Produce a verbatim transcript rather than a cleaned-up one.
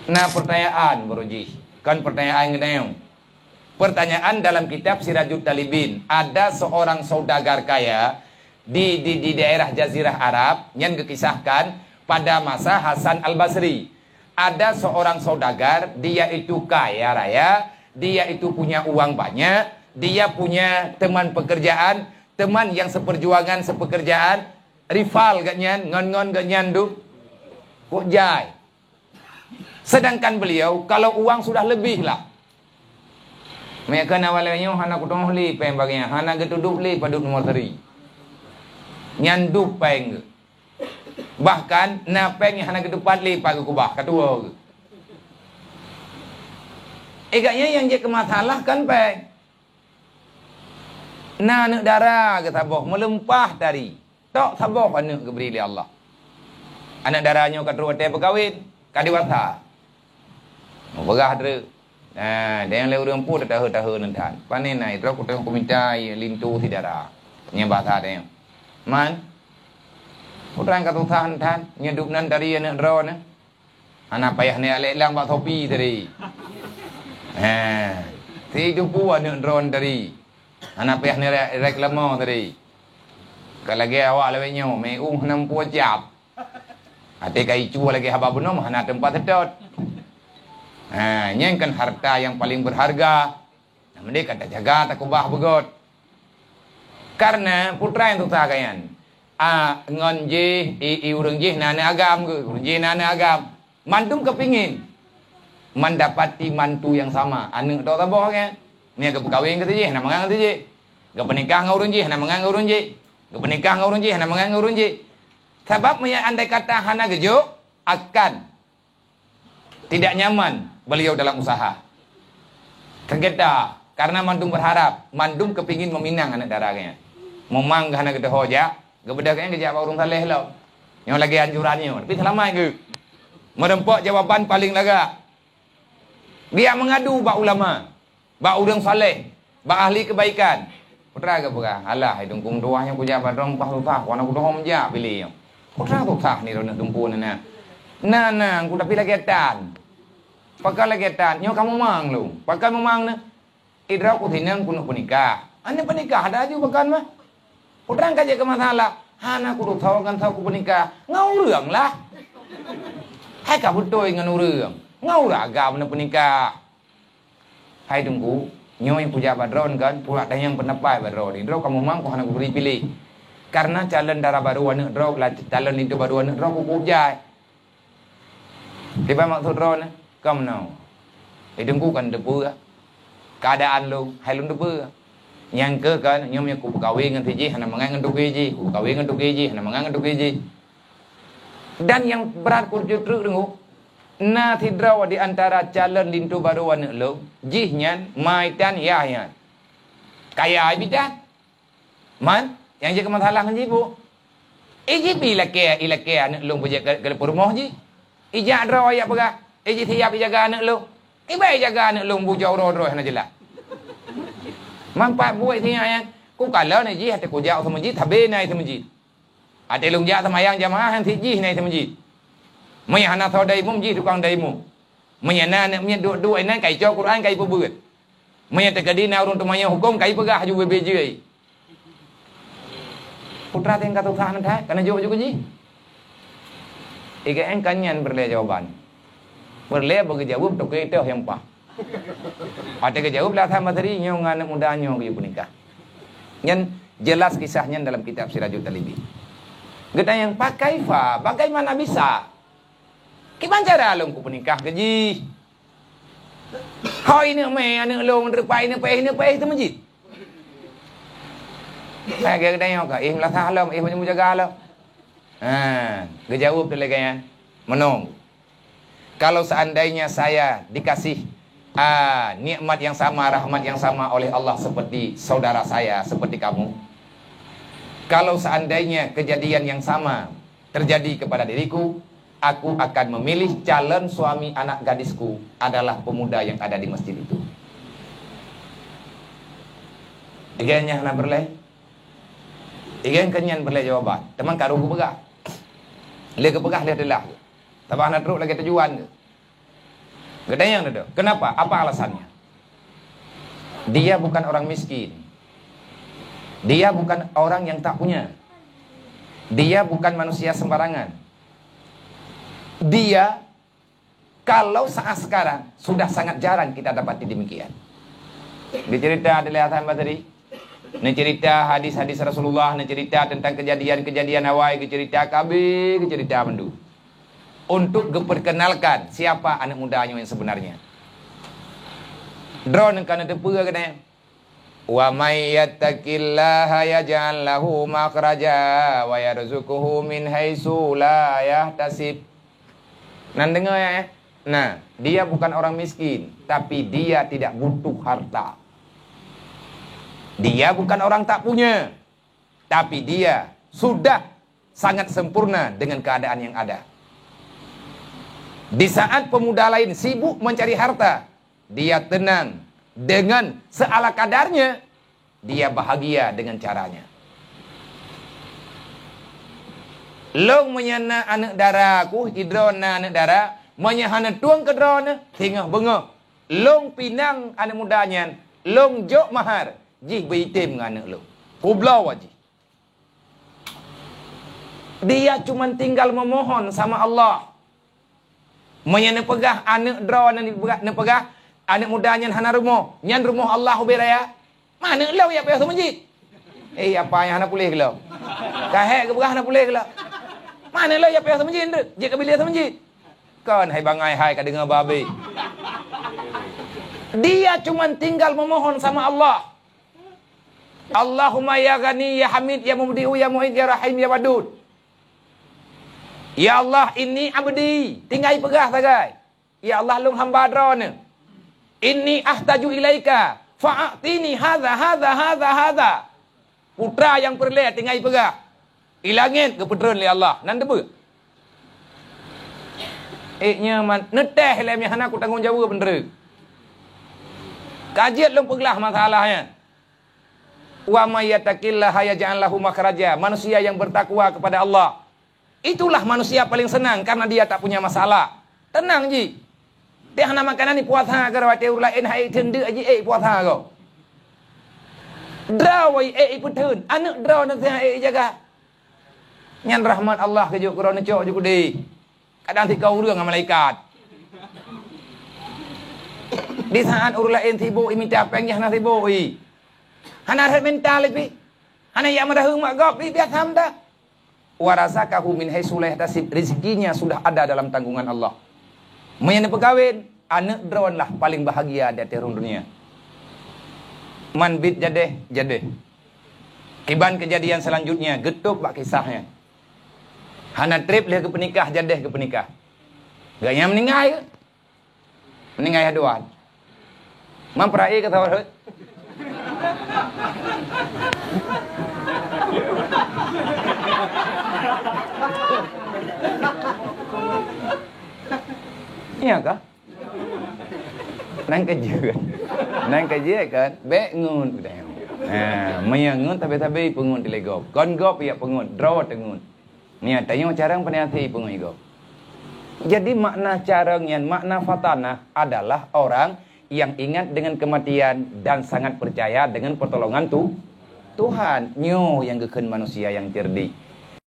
Na pertanyaan baru jih, kon pertanyaan geutanyoe. Pertanyaan dalam kitab Sirajut Talibin, ada seorang saudagar kaya di, di, di daerah Jazirah Arab, nyan geukisahkan pada masa Hasan Al-Basri. Ada seorang saudagar, dia itu kaya raya, dia itu punya uang banyak, dia punya teman pekerjaan, teman yang seperjuangan, sepekerjaan, rival geuh nyan, ngon-ngon geuh nyan duek, kok jai. Sedangkan beliau, kalau uang sudah lebih lah. Meuka na walai nyoe hana kutoh lé péng bagian, hana geutuduk lé padub nomor seri. Nyan duek péng geuh. Bahkan, na péng nyang hana geutupat lé pat geukubah, ka tuwoe geuh. Eh, geuh nyan nyang jeuet keu masalah kan péng. Na aneuk dara geuh saboh, meulumpah tari. Tok saboh aneuk geubri lé Allah. Aneuk dara nyoe ka trok watée peukawen, ka dewasa. Meupeugah treuk. Nah, dan lé ureuëng pun teuheu-teuheu neuthan. Pane na, droe kuteuh kumita linto si dara. Nyang bahasa teuh. Man, putra ka susah neuthan, nyoe duek nan tari aneuk droe nyoe. Hana payah neujak lé lang bak Shopee tadi. Ha. Si tupu aneuk droe tadi. Hana payah neurek-, reklame tadi. Ka lagée awak lawét nyoe, meu hana muphom cap. Até ka icu lagée haba bunoe, hana teumpat seutôt. Ha, nyan kan harta nyang paleng beurharga. Nah, mending ka tajaga, takubah beugôt. Karena putra nyang susah geuh nyan, a, ngon jih, i, i ureuëng jih na aneuk agam geuh, ureuëng jih na aneuk agam. Mandum keupingin mendapati mantu nyang sama, aneuk tok saboh nyan. Nyan geupeukawen keu si jih, hana mangat ngon si jih. Geupeunikah ngon ureuëng jih, hana mangat ngon ureuëng jih. Geupeunikah ngon ureuëng jih, hana mangat ngon ureuëng jih. Sabab meunyo andai kata hana geujok, akan tidak nyaman beliau dalam usaha. Keugeta, karena mandum berharap, mandum kepingin meminang aneuk dara geuh nyan. Memang geuh hana geuteuho jak, geubeudôh geuh nyan geujak bak ureuëng saleh lom. Nyoe lagée anjuran nyoe, tapi seulamat geuh. Meureumpok jawaban paleng lagak. Geujak meungadu bak ulama. Bak ureuëng saleh, bak ahli keubaikan. Putra geupeugah, "Alah, hai Teungku meutuah nyoe kujak bak droe bah susah, wana kudohom jak piléh nyoe. Putra susah ni droeneuh tumpue na. Na, na, ku tapi lagée tan. Pakon lagée tan, nyoe ka mumang lôn. Pakon mumang na? Idroe ku sineueng keuneuk peunikah. Aneuk peunikah ada aju pakon mah. Putra ka jeuet keu masalah. Hana kudohom ngon soe kupeunikah. Ngon ureuëng lah. Hai ka beutôi ngon ureuëng. Ngon ureuëng agam na peunikah." Hai Teungku, nyoe nyang kujak bak droe kan, pula tanyong peundapat bak droe. Droe kamoe mang ku hana kubri piléh. Karena calon dara barô aneuk droe, la-, calon linto barô aneuk droe ku kujak. Kiban maksud droe nyoe, ka meunoe. Hai Teungku kan teupeue keadaan lôn, hai lôn teupeue. Nyang keu kan, nyoe meunyo kupeukawen ngon si jih, hana mangat ngon toke jih, kupeukawen ngon toke jih, hana mangat ngon toke jih. Dan nyang brat keu treuk deungoe, na sidroe di antara calon linto barô aneuk lôn, jih nyan ma itan yah nyan. Kaya ai bidan. Man, nyang jeuet keu masalah ngon jih bu. Iji pi ilakée, ilakée aneuk lôn beujeuet keu, keu peurumoh jih. Ijak droe jak peugah, iji siap ijaga aneuk lôn. Ibai jaga aneuk lôn bujau droe-droe hana jeulaih. Manfaat buet sinyak nyan, kukalon jih até kujak u seumeujid, sabe na i seumeujid. Até lôn jak seumayang jamaah nyan sit jih na i seumeujid. Meunyo hana soe dayimum jih tukang dayimum. Meunyo na aneuk miet duek-duek inan ka icok Quran ka ipeubeuet. Meunyo teukeudi na ureuëng teumanyong huköm ka ipeugah aju ubé-bé jih. Putra teuh ka susah nan that, ka neujok aju keu jih. I G N kan nyan peureulée jawaban. Peureulée beugeujaweueb toke teuh nyang paih. Watée geujaweueb lé Hasan Basri nyoe ngon aneuk muda nyoe geuyue peunikah. Nyan jelas kisah nyan dalam kitab Sirajut Talibin. Geutanyong, "Fakaifa, bagaimana bisa? Kiban cara lôn kupeunikah keu jih? Hôi neuk mé aneuk lôn, rupa ineuk paéh, ineuk paéh teumeujid." Hai geutanyong ka, "Ih meulasah lom, ih meunyoe mujaga lom." Ha, geujaweueb teuh lé gobnyan, "Meunoe." Kalau seandainya saya dikasih, ah, nikmat yang sama, rahmat yang sama oleh Allah seperti saudara saya, seperti kamu, kalau seandainya kejadian yang sama terjadi kepada diriku, aku akan memilih calon suami anak gadisku adalah pemuda yang ada di masjid itu. Igan nyan hana peureulée. Igan keunyan peureulée jawaban. Teuma karu geupeugah. Lé geupeugah lé teulah. Sabab hana trok lagée tujuan geuh. Geutanyoe dulu, kenapa? Apa alasannya? Dia bukan orang miskin. Dia bukan orang yang tak punya. Dia bukan manusia sembarangan. Dia, kalau saat sekarang, sudah sangat jarang kita dapati demikian. Dicerita oleh Hasan Basri, neucerita hadis-hadis Rasulullah, neucerita tentang kejadian-kejadian awai, geucerita kabeh, geucerita mandum. Untuk geuperkenalkan siapa anak muda nyoe yang sebenarnya. Droeneuh ka neuteupeue keunoe. "Wa may yattaqillaha yaj'al lahu makhraja wa yarzuqhu min haitsu la yahtasib." Nan deungoe, eh? Nah, dia bukan orang miskin, tapi dia tidak butuh harta. Dia bukan orang tak punya, tapi dia sudah sangat sempurna dengan keadaan yang ada. Di saat pemuda lain sibuk mencari harta, dia tenang dengan seala kadarnya, dia bahagia dengan caranya. Lôn meunyoe na aneuk dara ku, sidroe na aneuk dara, meunyoe hana tueng keu droeneuh, singoh beungoh. Lôn pinang aneuk muda nyan, lôn jok mahar, jih beuitem ngon aneuk lôn. Kubloe jih. Dia cuma tinggal memohon sama Allah. Meunyoe neupeugah aneuk droe neupeugah, neupeugah aneuk muda nyan hana rumoh, nyan rumoh Allah ubé raya. Ma aneuk lôn jak piôh seumeujid? Eh, apa nyang hana puléh keu lôn? Ka hék geupeugah hana puléh keu lôn. Ma aneuk lôn jak piôh seumeujid, jeuet keu biléh seumeujid. Kon hai bangai hai ka deungoe babe. Dia cuma tinggal memohon sama Allah. Allahumma ya Ghani, ya Hamid, ya Mubdi'u, ya Mu'id, ya Rahim, ya Wadud. Ya Allah, inni abdi, tinggai peugah sagai. Ya Allah, lôn hamba droeneuh. Inni ahtaju ilaika, fa'atini hadza, hadza, hadza, hadza. Putra nyang peureulée tinggai peugah. I langét geupeutreun lé Allah, nan teubeue. Ék nyoe man, neutéh lé meuhana kutanggong jaweueb beunreuk. Ka jeuet lôn peuglah masalah nyan. "Wa may yattaqillaha yaj'al lahu makhraja." Manusia yang bertakwa kepada Allah, itulah manusia paling senang karena dia tak punya masalah. Tenang ji. Dia hana makanan ni puasa ke rawat ureueng laén hai teundeuk ji ék puasa ko. Droe ék ipeutheun, aneuk droe na ék ijaga. Nyan rahmat Allah keujok keudroe neucok ju keudeh. Kadang sikaw ureueng ngon malaikat. Di saat ureueng laén sibok imita péng, nyan hana sibok i. Hana rhot mental pih. Hana jak meuraheueng mak gob pih, biasa meuda. Wa razaqahu min haitsu la yahtasib, rezekinya sudah ada dalam tanggungan Allah. Meunyoe neupeukawen, aneuk droeneuh lah paling bahagia di ateueh rhueng dunia. Man bit jadeh, jadeh. Kiban kejadian selanjutnya, geutôb bak kisah nyan. Hana treb lheueh geupeunikah, jadeh geupeunikah. Gobnyan meuninggai. Meuninggai haduan. Man peura'i ka sawa rhot. Iya kah? Nan keujeuet. Nan keujeuet kan? Bék ngon. Ha, meunyoe ngon tabe-tabe peungon tilegop. Kon gop ya peungon, droe teungon. Nia tanyoe carong peunyasi peungon gop. Jadi makna carong nyan, makna fatanah adalah orang yang ingat dengan kematian dan sangat percaya dengan pertolongan tu Tuhan. Nyoe yang geukheun manusia yang cerdik.